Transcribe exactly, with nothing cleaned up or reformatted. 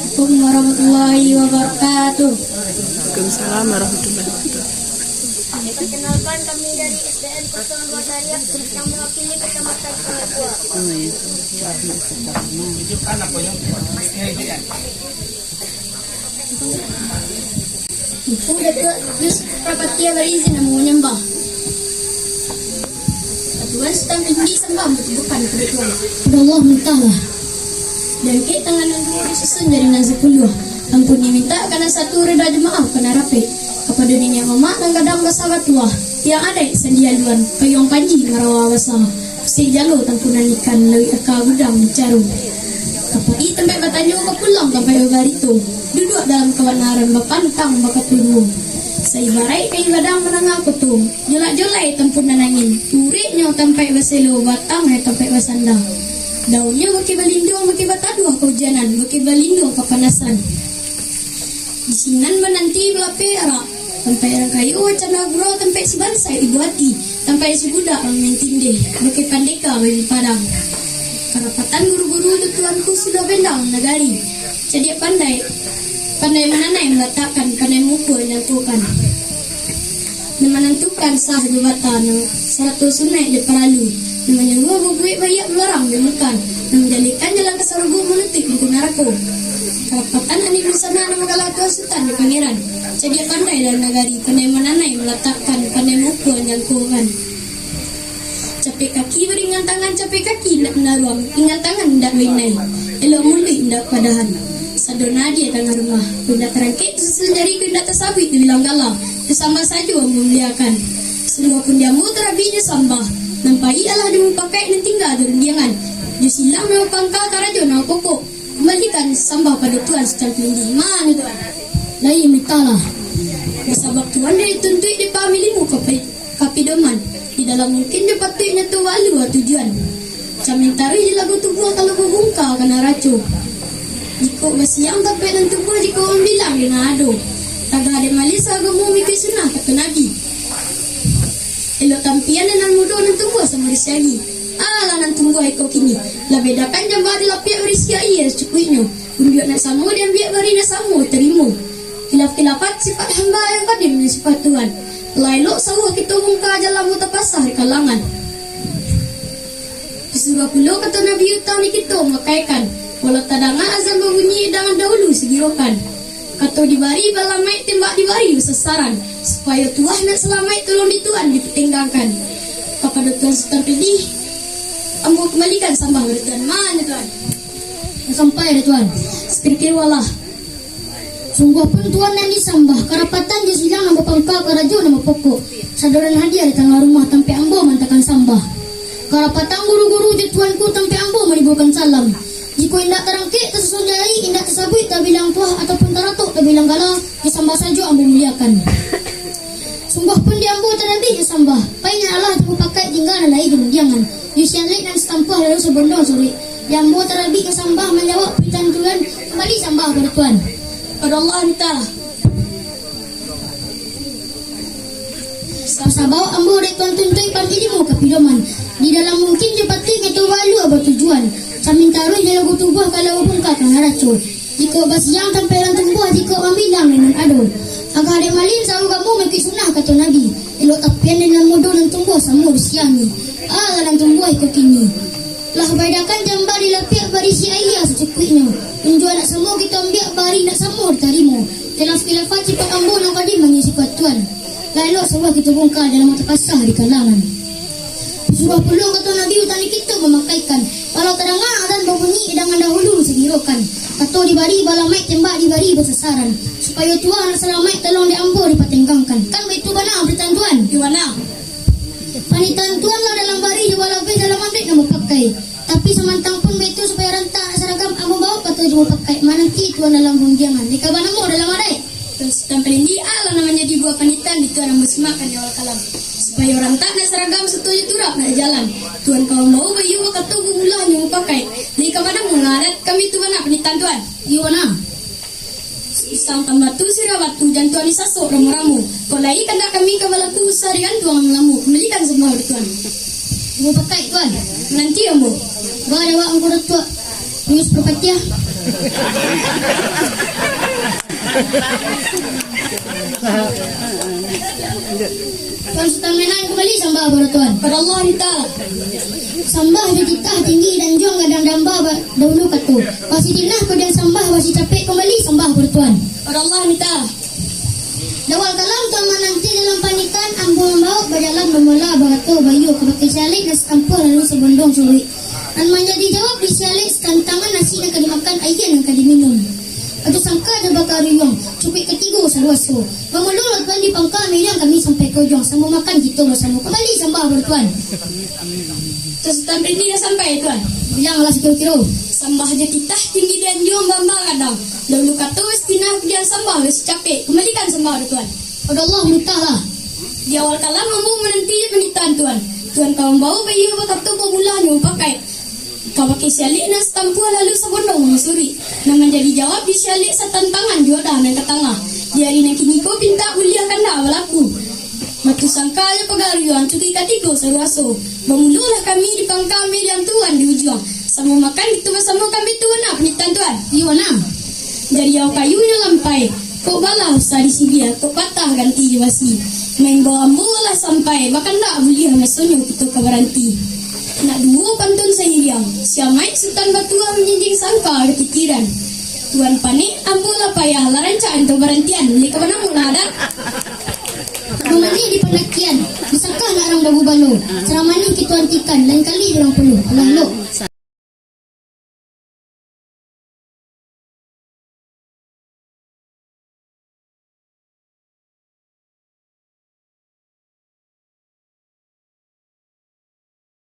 Assalamualaikum warahmatullahi wabarakatuh. Waalaikumsalam warahmatullahi wabarakatuh. Perkenalkan, kami dari S D N kosong dua Tariak yang mewakili Kecamatan Kalabuak. Oh, iya. Itu Datuak Yus Prapatia barizin ambo manyambah. Tuan Sutan Tinggi sambah matubuhkan kepada Tuan. Kepada Allah mintalah. Diangkek tangan nan duo, disusun jadi nan sapuluah. Ampun dimintak ka nan satu, rida jo maaf ka nan rapek. Kapado niniak mamak nan gadang basa batuah, tiang adaik sandi aluan, payuang panji marawa basa. Pusik jalo tampunan ikan, lauik aka gudang dicaru. Ka pai tampek batanyo, ka pulang tampek babarito. Duduak dalam kabanaran, bapantang bakaturuan. Saibaraik kayu gadang mandanga koto, jolak-jolai tampunan angin. Ureknyo tampek baselo, batangnyo tampek basanda. Daunnyo bakeh balinduang, bakeh bataduah kaujanan, bakeh balinduang kapanasan. Di sinan mananti balapeh arak, tampek urang kayo wacan gurau, tampek si bansaik ibo ati, tampek si budak mamain tindeh, bakeh pandeka babi padang. Karapatan guru-guru jo tuanku sudah bendang nagari. Cadiak pandai, pandai mananai malatakkan, pandai mukua manjangkokan. Nan manantukan sah jo bata, nan sarato sunaik jo paralu, nan manyuruah babuek baiak, malarang jo mungkar, nan manjalekan jalan ka sarugo, manutuik pintu narako. Karapatan anak dunsanak nan bagala Tuan Sutan jo Pangeran. Cadiak pandai dalam nagari, pandai mananai malatakkan, pandai mukua manjangkokan. Capek kaki baringan tangan, capek kaki indak manaruang, ringan tangan indak bainai, elok muluik indak padahan. Sadonyo di tangah rumah, kok indak tarangkek tasusun jari, kok indak tasabuik tabilang gala, tasambah sajo ambo muliakan. Sungguahpun di ambo tarabihnyo sambah, nan payi alah jo mupakaik, nan tingga jo rundiangan, jo silang nan bapangka, karajo nan bapokok. Kumbalikan sambah pado Tuan Sutan Palindih. Mano Tuan? Lai mintalah. Sabab Tuan dituntuik dipahami ilmu kape-, kapidoman. Di dalam mungkin jo patuik nyato walu tujuan. Camin taruih di lagu tubuah, kalau babungka ka naraco. Jikok basiang tampek nan tumbuah, jikok bambilang di nan ado. Tagah dek malin saagamo, mangikuik sunnah kato Nabi. Elok tampian dek nan mudo, nan tumbuah samo disiagiah. Alah nan tumbuah iko kini, lah bedakan jamba di lapiak, barisi aia sacukuiknyo. Unjuak nak samo diambiak, bari nak samo ditarimo. Khilaf-khilafan sifat hamba, yang kadim nan sifat Tuhan. Lah elok sauah kito bungka, jalan ambo tapasah di kalangan. Disuruah pulo kato Nabi, utang di kito makaikan. Walau tadanga azan babunyi, dangan dahulu sagirokan. Kato dibari balamaik, tembak dibari basasaran, supayo tuah nak salamaik, tolong di Tuan dipatenggangkan. Kapado Tuan Sutan Palindih, ambo kumbalikan sambah pado Tuan. Mano Tuan? Sampai dah Tuan. Sakiro-kiro walah. Sungguahpun Tuan nan disambah, karapatan jo silang nan bapangka, karajo nan bapokok. Sadonyo hadiah di tangah rumah, tampek ambo maantakan sambah. Karapatan guru-guru jo tuanku, tampek ambo manimbulkan salam. Jikok indak tarangkek tasusun jari, indak tasabuik tabilang tuah, ataupun taratok tabilang gala, disambah sajo ambo muliakan. Sungguahpun di ambo tarabihnyo sambah, payi nan alah jo mupakaik, tingga nan lai jo rundiangan, jo sialek nan satampuah, lalu sabondong soruik. Di ambo tarabihnyo sambah, manjawab panitahan Tuan, kumbali sambah pado Tuan. Pado Allah mintalah. Sabab ambo dek Tuan tuntuik paham ilmu kapidoman. Di dalam mungkin jo patuik nyato walu batujuan. Camin taruih di lagu tubuah, kalau babungka ka naraco. Jikok basiang tampek nan tumbuah, jikok bambilang di nan ado. Tagah dek malin saagamo, mangikuik sunnah kato Nabi. Elok tampian dek nan mudo, nan tumbuah samo disiagiah. Alah nan tumbuah iko kini, lah baedakan jamba di lapiak, barisi aia sacukuiknyo. Unjuak nak samo kito ambiak, bari nak samo ditarimo. Khilaf-khilafan sifat ambo, nan kadim hanyo sifat Tuan. Lah elok sauah kito bungka, jalan ambo tapasah di kalangan. Disuruah pulo kato Nabi, utang di kito mamakaikan. Walau tadanga azan babunyi, dangan dahulu sagirokan. Kato dibari balamaik, tembak dibari basasaran, supayo tuah nak salamaik, tolong dek ambo dipatenggangkan. Kan baitu bana panitahan Tuan? Iyo bana. Panitahan Tuan lah dalam bari, jo balabeh dalam ambiak nan bapakai. Tapi samantang pun baitu, supayo rantak nak saragam, ambo baok kato jo mupakaik, mananti Tuan dalam rundiangan. Dek ka banamo dalam adaik? Tuan Sutan Palindih, alah nan manjadi buah panitahan di Tuan, ambo simakkan di awal kalam. Supayo rantak nak saragam, sato jo turap nak jalan. Tuan ka mambaok baiyo bakato, babulah jo mupakaik. Dek ka banamo dalam adaik? Kan baitu bana panitahan Tuan? Iyo bana. Pisang tambatu sirah batu, jan Tuan disasok ramo-ramo. Kok lai kandak kami ka balaku, usah digantuang lamo-lamo. Kumbalikan sambah pado Tuan. Mupakaik Tuan. Mananti ambo. Baa dek awak Angku Datuak Yus Parpatiah? Tuan Sultan Menan kumbali sambah bana Tuan. Pado Allah mita. Sambah jo titah tinggi dan juang gadang damba ba-, dahulu kato. Basitinah kudian sambah, basicapek kumbali sambah bana Tuan. Pado Allah mita. Di awal kalam Tuan mananti dalam panitahan, ambo mambao bajalan bamula barato baiyo ka bakeh si Alek nan satampuah lalu sabondong suruik. Nan manjadi jawab di si Alek satantangan nasi nan ka dimakan, aia nan ka diminum. Batu sangka jo bakaruyuang, cukuik katigo saruaso. Bamululah Tuan di pangka, miliang kami sampai ka ujuang, samo makan kito basamo. Kumbali sambah bana Tuan. Tuan Sultan Pridi lah sampai, Tuan. Bilanglah sakiro-kiro. Sambah jo titah tinggi dan juang bamba gadang. Dahulu kato basitinah kudian sambah, basicapek kumbalikan sambah bana Tuan. Pado Allah mita lah. Di awal kalam ambo mananti jo panitahan Tuan. Tuan ka mambao baiyo bakato bamulanyo mupakaik. Ka bakeh si Alek nan satampuah lalu sabondong masurik. Nan manjadi jawab di si Alek satantangan juo dah nan ka tangah. Di ari nan kiniko pintak buliah kandak balaku. Batu sangka jo pagaruyuang cukuik katigo saruaso. Bamulolah kami di pangka, miliang Tuan di ujuang. Samo makan kito basamo, kami tu bana panitahan Tuan. Iyo nah. Jariau kayu nyo lampai, kok balah usah disibia, kok patah ganti jo basi. Maimbau ambo lah sampai, bakandak buliah masonyo kito ka baranti. Nak duo pantun sairiang, si Amaik Sutan Batuah manjinjiang sangka katitiran. Tuan panek, ambo lah payah, lah rancak ento barantian, lai ka banamo lah adat. Mamanih di pandakian, disangka nak rang bagubalo, saramanih kito antikan, lain kali urang puluah, alah elok.